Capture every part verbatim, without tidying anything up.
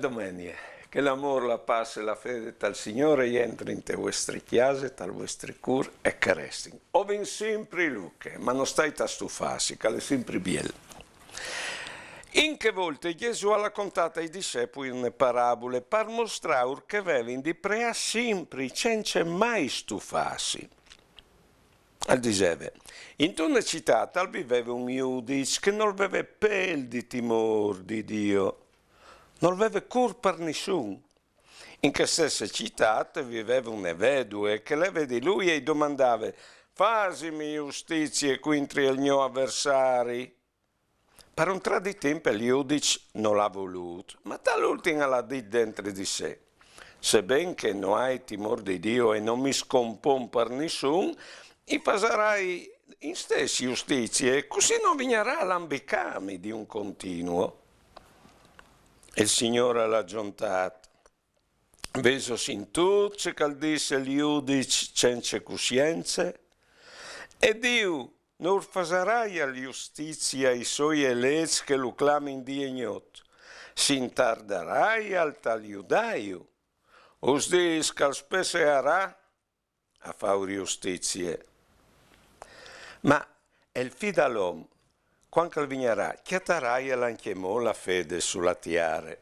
Domenie, che l'amôr, la pâs e la fede tal Signôr e jentrin inte vuestre cjase, tal vuestri cûr e che a restin. O vin simpri Luche, ma no stait a stufâsi, che al è simpri biel. In chê volte Jesù al à contât ai discepui une parabule par mostrâur che a vevin di preâ simpri, cence mai stufâsi. Al diseve: intune citât al viveve un judiç che nol veve pêl di timôr di Diu, nol veve cûr par nissun. In chê stesse citât e viveve une vedue che e leve di lui e i domandave: fasimi justizie cuintri al gno aversari. Par un trât di timp il judiç nol à volût, ma tal ultin al à dit dentri di se: seben che no ai timôr di Diu e no mi scompon par nissun, i fasarai in stes justizie, cussì no vignarà a lambicâmi di un continuu. E il Signôr al à zontât: vêso sintût ce che al dîs il judiç cence cussience? E Diu nol fasaraial justizie ai soi elets che lu clamin dì e gnot? Si intardaraial tal judâju? Us dîs che al spessearà a fâur justizie. Ma il Fi dal om, cuant che al vignarà, cjataraial ancjemò la fede su la tiere?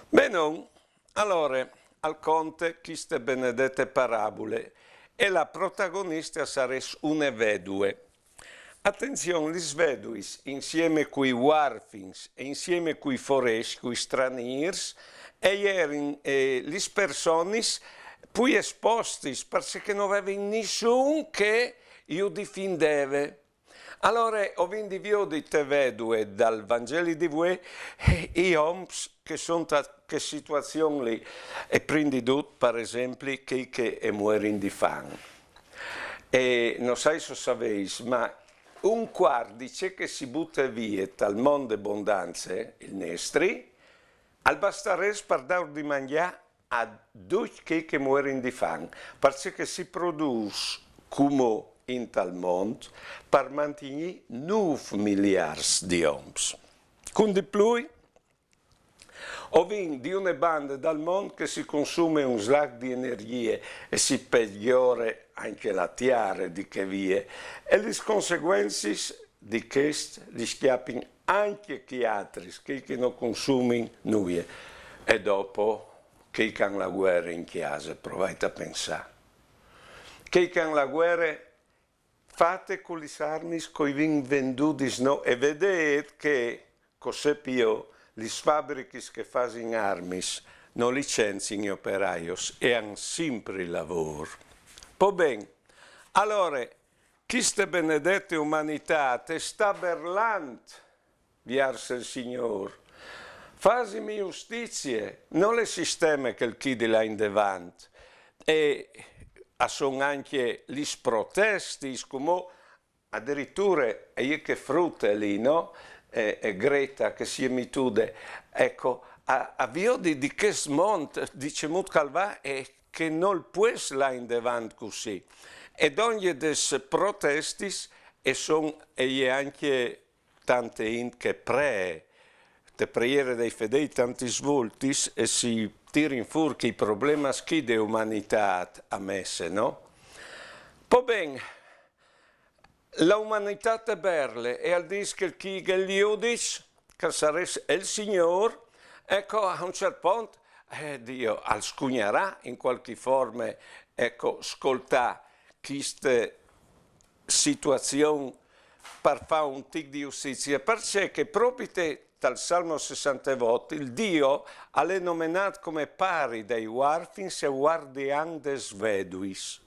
Benon, alore, al conte cheste benedete parabule, e la protagoniste a sarès une vedue. Atenzion, lis veduis, insiemi cui uarfins e insiemi cui forescj, cui stranîrs, e jerin, eh, lis personis plui espostis, parcè che no vevin nissun che ju difindeve. Alore, o vin di viodi te vedue dal Vangeli di vuê, eh, i oms che a son ta chê situazion li, e prin di dut, par esempli, chei che a muerin di fam. E no sai se o savês, ma un cuart di ce che si bute vie tal mont de bondance, il nestri, al bastarès par dâur di mangjâ a ducj chei che a muerin di fam, parcè che si produs cumò intal mont par mantignî nûf miliarts di oms. Cun di plui, o vin di une bande dal mont che si consume un slac di energjie e si pegjore ancje la tiere di chê vie, e lis conseguencis di chest lis cjapin ancje chei altris, chei che no consumin nuie. E dopo, chei che a àn la vuere in cjase, provait a pensâ. Chei che a àn la vuere fate cu lis armis che o vin vendudis nô, e vedêt che, che o sepi jo, lis fabrichis che a fasin armis no licenziin i operaios e a àn simpri lavôr. Po ben, alore, cheste benedete umanitât e sta berlant viers il Signôr. Fasimi justizie, nol è sisteme che al chidi lâ indevant. E a son ancje lis protestis, cumò adiriture e je chê frute li, no? E, e Greta che si è mitude, eco, a, a viodi di chest mont, di cemût che al va e che nol pues lâ indevant cussì. E dongje des protestis e son, e je ancje tante int che pree, te preiere dai fedei tantis voltis e si tirin fûr chei problemas chi de umanitât a messe, no? Po ben, la umanitât e berle e al dîs che chi, che il judiç, che al sarès il Signôr, eco, a un ciert pont, eh, Diu al scugnarà in cualchi forme, eco, scoltâ cheste situazion par fâ un tic di justizie, parcè che propit tal Salmo sessantevot il Diu al è nomenât come pari dai uarfins e guardian des veduis.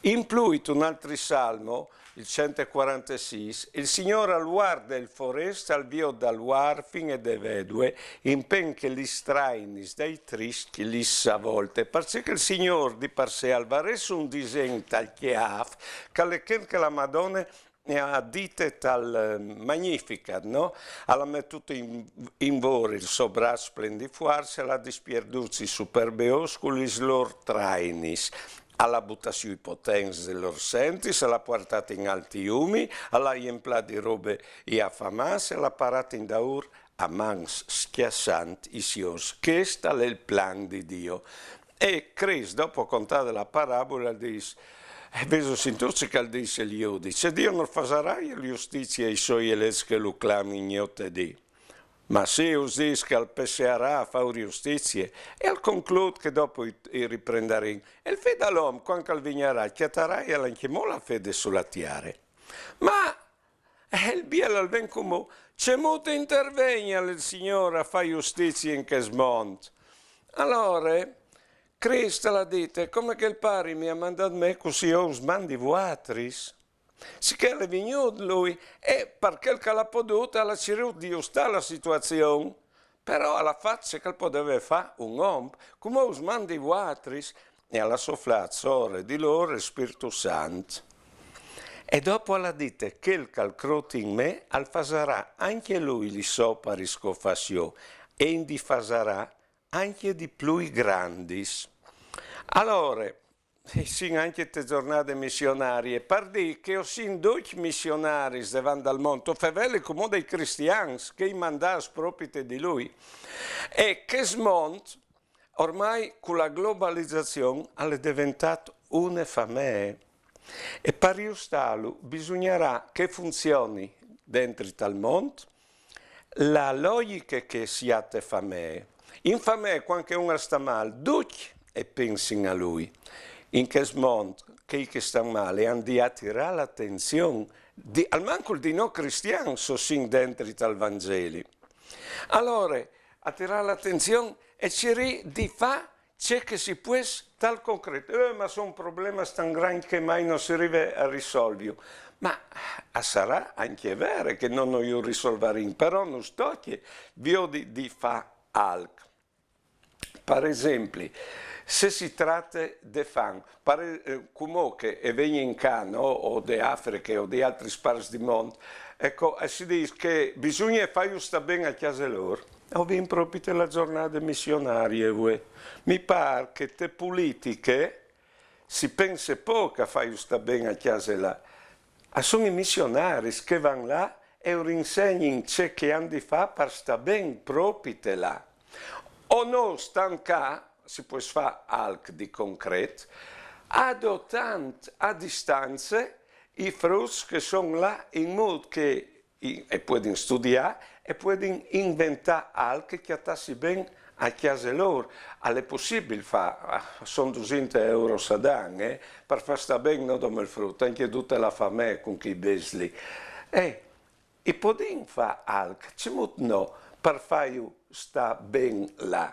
In plui, un altri salmo, il cent e cuarantesîs, il Signôr al guarde il forest, al viôt dal uarfin e de vedue, impen che lis trainis dai triscj lis savolte. Parcè che il Signôr di par se al varès un disen tal cjâf, che al è chel che la Madone e à dite tal, eh, Magnificat, no? Al à metût in, in vore il so braç plen di fuarce, al à dispierdût i superbeôs cu lis lôr trainis. Al à butât sù i potents dai lôr sentis, al à puartât in alt i umi, al à jemplât di robe i afamâts e al à parât indaûr a mans scjassant i siôrs. Chest al è il plan di Dio. E Crist, dopo contade la parabule, al dîs: «Eh, vêso sintût ce che al dîs il judice? Dio nol fasarà justizie ai soi elets che lu clamin gnot e dì?» Ma sì, us dîs che al pessearà a fâur justizie, e al conclût che dopo i, i riprendarìn. E il Fi dal om, cuant che al vignarà, al cjataraial ancjemò la fede su la tiare. Ma, eh, il biel al ven cumò: «Cemût intervegnial il Signôr a fâ justizie in chest mont?» Alore, Crist al à dit: «Come che il Pari mi à mandât me, cussì jo us mandi vuatris». Sichè al è vignût lui, e par chel che al à podût al à cirût di justâ la situazion, però al à fat ce che al podeve fâ un om, cumò us mandi vuatris, e al à soflât sore di lôr il Spirtu Sant. E dopo al à dit: «Chel che al crôt in me, al fasarà ancje lui lis oparis che o fâs jo, e i ndi fasarà ancje di plui grandis». Alore, eh, sin ancje te zornade missionarie, par dî che o sin ducj missionaris devant dal mont, o fevele cumò dai cristians, chei mandâts propite di lui. E chest mont, ormai cu la globalizazion, al è deventât une famee. E par justâlu bisugnarà che funzioni dentri tal mont la logjiche che si à te famee. In famee, cuant che un al sta mâl, ducj e pensin a lui. In chest mont, chei che stan mâl a àn di atirâ la atenzion, di, almancul dai no cristians, se o sin dentri tal Vangeli. Alore, atirâ la atenzion e cirî di fâ ce che si pues tal concret. Eh, ma a son problemas tant grancj che mai no si rive a risolviu. Ma a sarà ancje vere che no, no ju risolvarìn, però nus tocje viodi di fâ alc. Par esempli, se si trate de fam, par e-, eh, cumò che e vegnin ca, no, o de Afriche o di altris parts di mont, eco, e si dîs che bisugne fâju stâ ben a cjase lôr. O vin propite la zornade missionarie vuê. Mi pâr che te politiche si pense pôc a fâju stâ ben a cjase là. A son i missionaris che a van là e ur insegnin ce che a àn di fâ par stâ ben propite là. O no, stant ca, si pues fâ alc di concret, adotant a distance i fruts che a son là, in mût che i, e puedin studiâ, e puedin inventâ alc e cjatâsi ben a cjase lôr. Al è pussibil fâ, a son dusinte euros ad an, eh, par fâ stâ ben no dome il frut, ancje dute la famee cun chei bêçs li. Eh, i podìn fâ alc, cemût no, par fâju stâ ben là.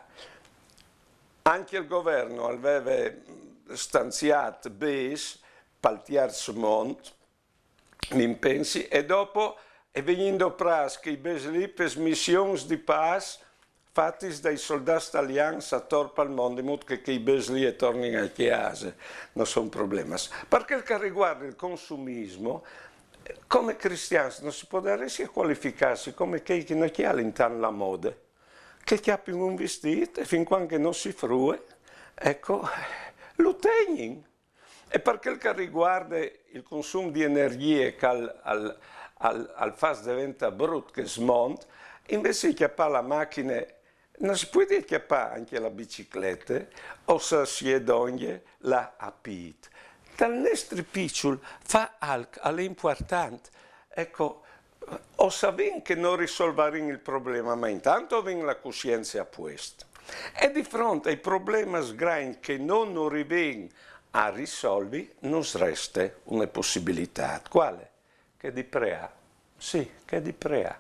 Ancje il govern al veve stanziât bêçs pal tierç mont, mi pensi, e dopo e vegnin doprâts chei bêçs li pes missions di pâs fatis dai soldâts talians ator pal mont, in mût che chei bêçs li e tornin a cjase, no son problemas. Par chel che al riguarde il consumismo, come cristians no si podaressie cualificâsi come chei che no cjalin tant la mode, che a cjapin un vistît e fin cuant che no si frue, eco, lu tegnin. E par chel che al riguarde il consum di energjie che al, al, al, al fâs deventâ brut chest mont, invezit di cjapâ la machine, no si puedial cjapâ ancje la biciclete, o se si è dongje lâ a pît. Dal nestri piçul fâ alc al è impuartant. Eco, o savìn che no risolvarìn il probleme, ma intant o vin la cussience a puest. E di front ai problemas grancj che no, no rivìn a risolvi, nus reste une pussibilitât. Cuale? Chê di preâ. Sì, chê di preâ.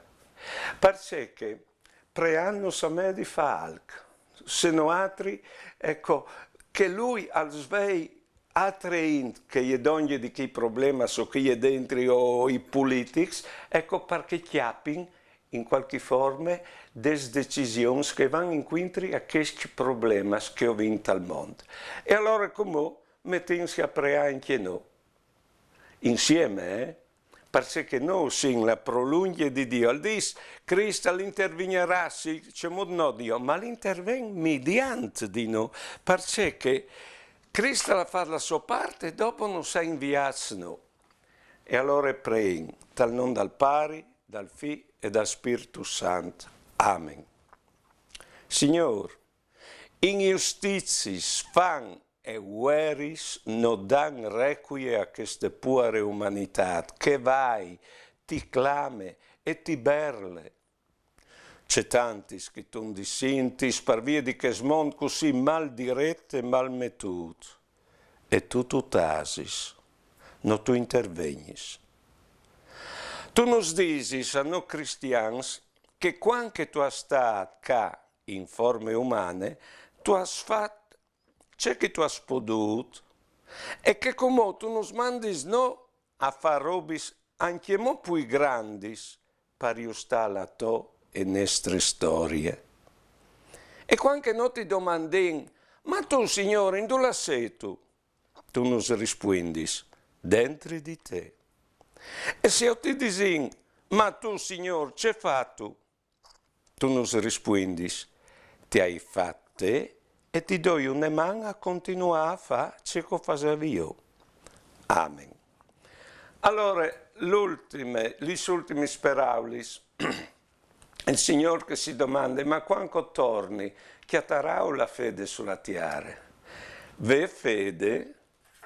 Parcè che preant nus à mê di fâ alc. Se no altri, eco, che lui al svei altre int che e je dongje di chei problemas o che e je dentri o i politics, eco, par che a cjapin in cualchi forme des decisions che a van incuintri a chescj problemas che o vin tal mont. E alore cumò metìnsi a preâ ancje nô. Insieme, eh? Parcè che nô o sin la prolungje di Diu. Al dîs, Crist al intervignarà, sì, cemût no Diu, ma al interven midiant di nô, parcè che Crist al à fat la sô part e dopo nus à inviâts nô. E alore o preìn, tal non dal Pari, dal Fi e dal Spirtu Sant. Amen. Signôr, injustiziis, fam e vueris no dan requie a cheste puare umanitât che e vai, ti clame e ti berle. Ce tantis che tu 'nt dissintis par vie di chest mont cussì mal diret e mal metût. E tu tu tasis, no tu intervegnis. Tu nus disis a nô cristians che cuant che tu âs stât ca in forme umane, tu âs fat ce che tu âs podût e che cumò tu nus mandis nô a fâ robis ancjemò plui grandis par justâ la tô e nestre storie. E cuant che nô ti domandìn: "Ma tu, Signôr, indulà sêstu?", tu nus rispuindis: "Dentri di te." E se o ti disìn: "Ma tu, Signôr, ce fâstu?", tu nus rispuindis: "Ti ai fat te e ti doi une man a continuâ a fâ ce che o fasevi jo." Amen. Alore, l'ultime, lis ultimis peraulis. Il Signôr che si domande: "Ma cuant che o torni, cjataraio la fede su la tiare?" Vê fede,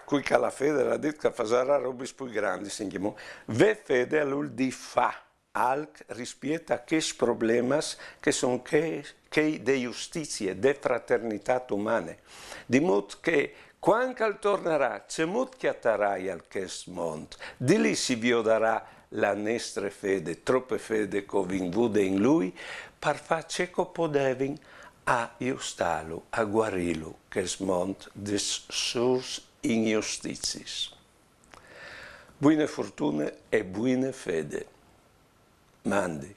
cui che à la fede al à dit che al fasarà robis plui grandis, ancjemò. Vê fede al vûl dî fâ alc rispiet a chescj problemas che a son chei, chei de justizie, de fraternitât umane. Di mût che cuant che al tornarà, cemût cjataraial chest mont? Di li si viodarà la nestre fede, trope fede che o vin vude in lui, par fâ ce che o podevin a justâlu, a guarîlu, chest mont des sôs injustiziis. Buine fortune e buine fede. Mandi.